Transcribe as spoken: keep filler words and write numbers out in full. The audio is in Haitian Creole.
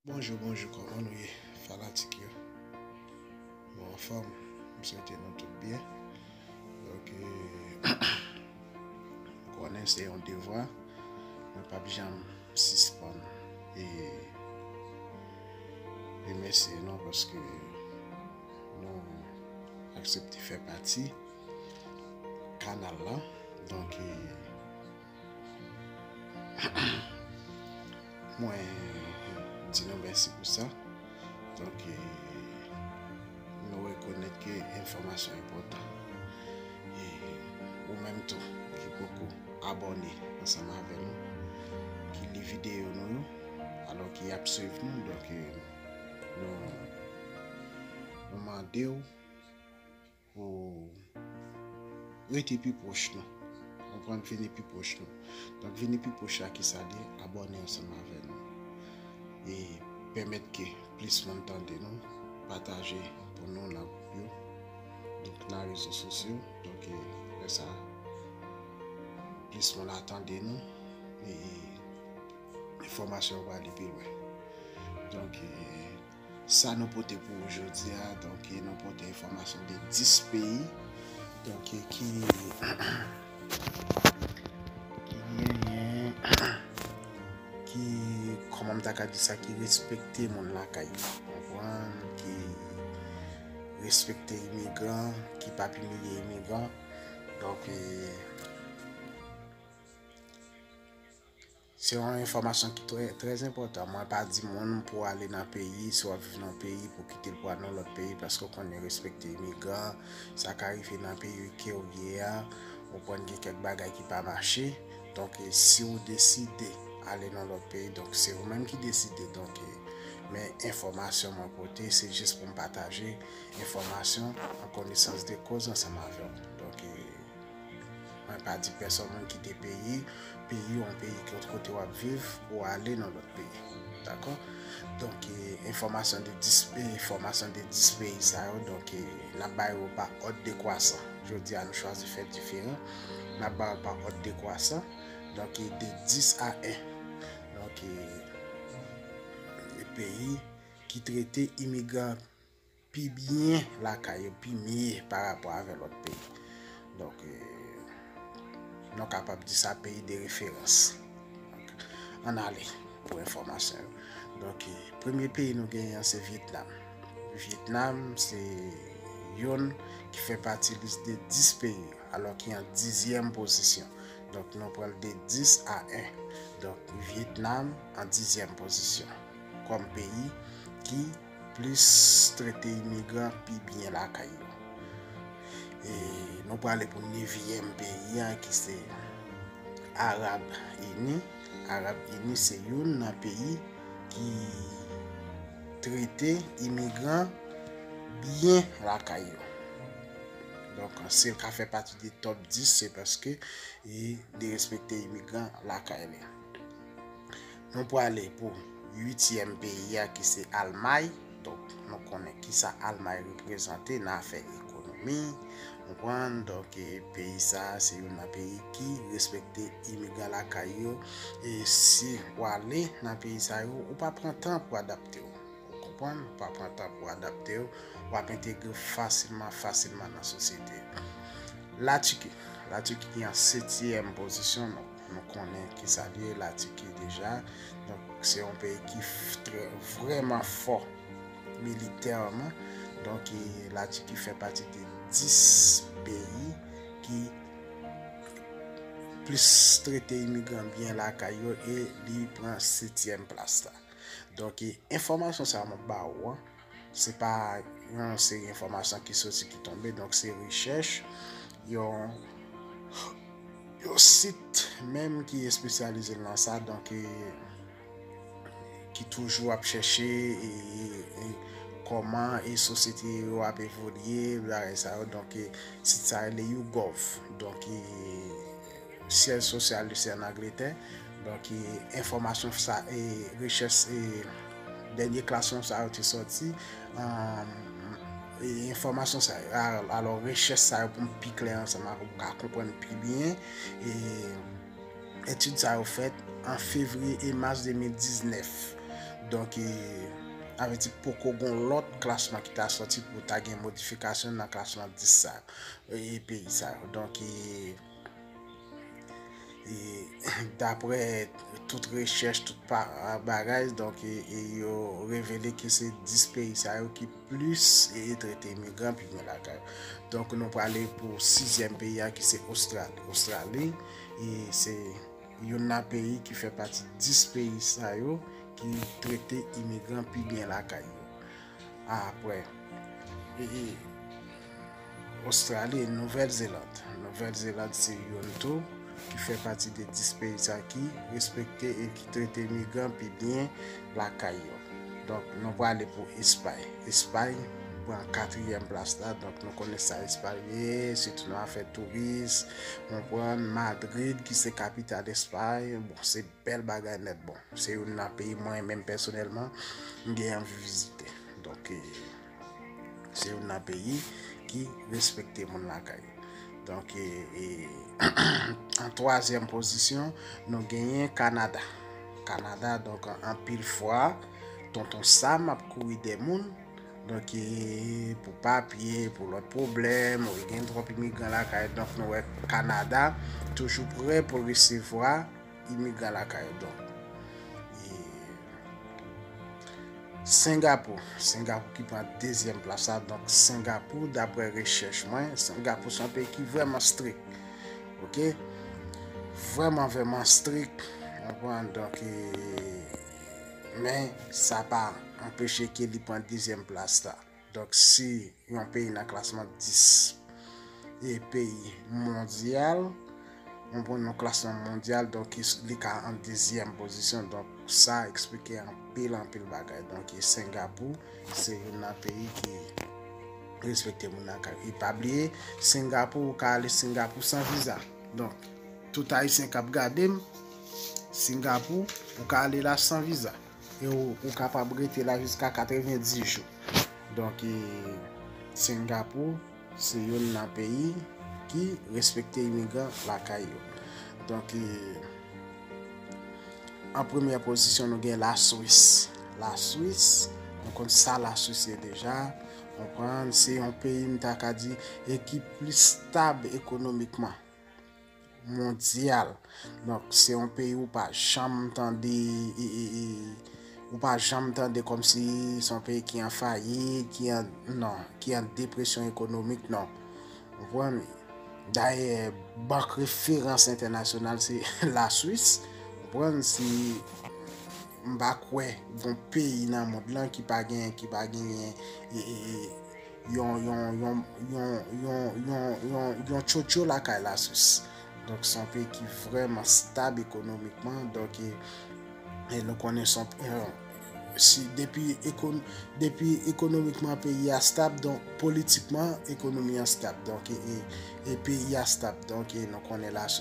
Bonjou, bonjou, kòman nou ye, fanatik yo? Nou anfòm, m swete nou tout byen. Donk, eh, konnen se yon devwa, mwen p ap janm sispann e remèsye nou paske nou aksepte fè pati kanal la. Donk, eh, mwen di nou mèsi pou sa. Donk, eh, nou rekonèt ke enfòmasyon enpòtan. E ou menm tou ki poko abòne ansanm avè nou, ki li videyo nou yo, alò ki ap swiv nou, donk, eh, nou, nou mande w pou rete pi pwòch nou. Konprann, vini pi pwòch nou. Donk, vini pi pwòch la, ki sa li ye? Abòne ansanm avè nou. E pèmèt ke plis moun tande nou, pataje pou nou nan gwoup yo. Donk, nan rezo sosyo. Donk, e, lè sa, plis moun ap tande nou. E enfòmasyon yo prale pi lwen. Donk, e, sa nou pote pou ou jodi a, donk, e, nou pote enfòmasyon de dis peyi, donk, e, ki, ki genyen, ki, kòman m ta ka di sa, ki respekte moun lakay yo, konprann, ki respekte imigran, ki p ap imilye imigran. Donk, e, se yon enfòmasyon ki trè, trè enpòtan. Mwen pa di moun pou ale nan peyi, si w ap viv nan yon peyi, pou kite l pou al nan lòt peyi, paske w konnen respekte imigran, sa ka rive nan peyi ke w ye a, ou konn gen kèk bagay ki pa mache. Donk, e, si w deside ale nan lòt peyi, donk, se ou menm ki deside. Donk, e, men enfòmasyon mwen pote, se jis pou m pataje enfòmasyon an konesans de koz ansanm avè w. Donk, e, mwen pa di pèsonn moun kite peyi, peyi w, yon peyi ki yon kote w ap viv, pou ale nan lòt peyi. Dakò? Donk, e, enfòmasyon de dis, e, enfòmasyon de dis peyi sa yo, donk, e, n ap ba yo pa òd dekwasan. Jodi a, nou chwazi fè diferan. N ap ba yo pa òd dekwasan. Donk, e, de dis a en. Donk, e, e peyi ki trete imigran pi byen lakay yo, pi mye pa rapò avè lòt peyi. Donk, e, nou kapab di sa peyi de referans. Donk, ann ale pou enfòmasyon yo. Donk, e, premye peyi nou genyen an se Vyetnam. Vyetnam se youn ki fè pati lis de dis peyi, alò ki an dizyèm pozisyon. Donk, nou pran l de dis a en. Donk, Vyetnam an dizyèm pozisyon kòm peyi ki plis trete imigran pi byen lakay yo. E nou prale pou nevyèm peyi a, ki se Arab Ini. Arab Ini se youn nan peyi ki trete imigran byen lakay yo. Donk, si l ka fè pati de top dis, se paske e li respekte imigran lakay li. Nou prale pou uityèm peyi a, ki se Almay. Donk, nou konnen kisa Almay reprezante nan afè ekonomi. Konprann? Donk, e, peyi sa a se youn nan peyi ki respekte imigran lakay yo. E si w ale nan peyi sa yo, ou pa pran tan pou adapte w. Ou konprann? Ou pa pran tan pou adapte w. W ap entegre w fasilman, fasilman nan sosyete. Latiki. Latiki ki an setyèm pozisyon, nou, nou konnen kisa l ye, Latiki deja. Donk, se yon peyi ki f-, trè, vrèman fò militèman. Donk, e, Latiki fè pati de dis peyi ki plis trete imigran byen lakay yo e li pran setyèm plas la. Donk, e, enfòmasyon sa a m ap ba ou an, se pa yon seri enfòmasyon ki soti, ki tonbe. Donk, se rechèch yon, yon sit menm ki espesyalize nan sa. Donk, e, ki toujou ap chèche, e, e, e, kòman e sosyete yo ap evolye, bagay sa yo. Donk, e, sit sa rele YouGov. Donk, e, syèj sosyal li se an Angletè. Donk, e, enfòmasyon sa, e, rechèch, e, dènye klasman sa yo te sòti. Ann, e, enfòmasyon sa yo, a-, alò, rechèch sa yo, pou m pi klè ansanm avè w, pou w ka konprann pi byen. E, etid sa yo fèt an fevriye e mas de mil diznèf. Donk, e, sa vle di poko gen lòt klasman ki ta sòti pou ta gen modifikasyon nan klasman dis sa yo, e, peyi sa yo. Donk, e, e, daprè tout rechèch, tout pa, bagay, donk, e, e yo revele ke se dis peyi sa yo ki plis, e, trete imigran pi byen lakay. Donk, nou prale pou sizyèm peyi a ki se Ostrali. Ostrali, e se youn nan peyi ki fè pati dis peyi sa yo ki trete imigran pi byen lakay yo. Apre, e, e, Ostrali e Nouvèl Zeland. Nouvèl Zeland se youn tou ki fè pati de dis peyi sa ki respekte e ki trete imigran pi byen lakay yo. Donk, nou prale pou Espay. Espay pran katriyèm plas la. Donk, nou konnen sa Espay ye, sitou nan afè touris. Ou konprann, Madrid, ki se kapital Espay, bon, se bèl bagay nèt. Bon, se youn nan peyi mwen menm pèsonèlman, m gen anvi vizite. Donk, e, se youn nan peyi ki respekte moun lakay yo. Donk, e, e, an twazyèm pozisyon, nou genyen Kanada. Kanada, donk, an, anpil fwa, Tonton Sam ap kouri dèyè moun. Donk, e, pou papye, pou lòt pwoblèm, ou gen twòp imigran lakay. Donk, nou wè Kanada toujou prè pou l resevwa imigran lakay yo. Donk, e, Sengapou. Sengapou ki pran dezyèm plas la. Donk, Sengapou, daprè rechèch mwen, Sengapou se yon peyi ki vrèman strik. Oke? Vrèman, vrèman strik. Ou konprann? Donk, e, men sa pa anpeche ke li pran dezyèm plas la. Donk, si yon peyi nan klasman dis e peyi mondyal, nou pran yon klasman mondyal, donk, li ka an dezyèm pozisyon. Donk, sa eksplike anpil, anpil bagay. Donk, e Sengapou, se youn nan peyi ki respekte moun lakay yo. E pa bliye, Sengapou, ou ka ale Sengapou san viza. Donk, tout Ayisyen k ap gade m, Sengapou, ou ka ale la san viza. E ou, ou kapab rete la jiska katrevenndis jou. Donk, e, Sengapou, se youn nan peyi ki respekte imigran lakay yo. Donk, e, an premyè pozisyon, nou gen Laswis. Laswis, nou konn sa Laswis ye deja. Ou konprann, se yon peyi, m ta ka di, e ki plis stab ekonomikman mondyal. Donk, se yon peyi ou pa janm tande, e, e, e, ou pa janm tande kòmsi se yon peyi ki an fayit, ki an, non, ki an depresyon ekonomik, non. Ou konprann? Dayè, bank referans entènasyonal se Laswis. Ou konprann? Si m pa kwè gon peyi nan mond lan ki pa gen, ki pa genyen, e, e, e, yon, yon, yon, yon, yon, yon, yon, yon tchotcho lakay Laswis. Donk, se yon peyi ki vrèman stab ekonomikman. Donk, e, e nou konnen se yon, e, si depi ekon-, depi ekonomikman peyi a stab, donk politikman ekonomi an stab. Donk, e, e, e peyi a stab. Donk, e nou konnen Laswis.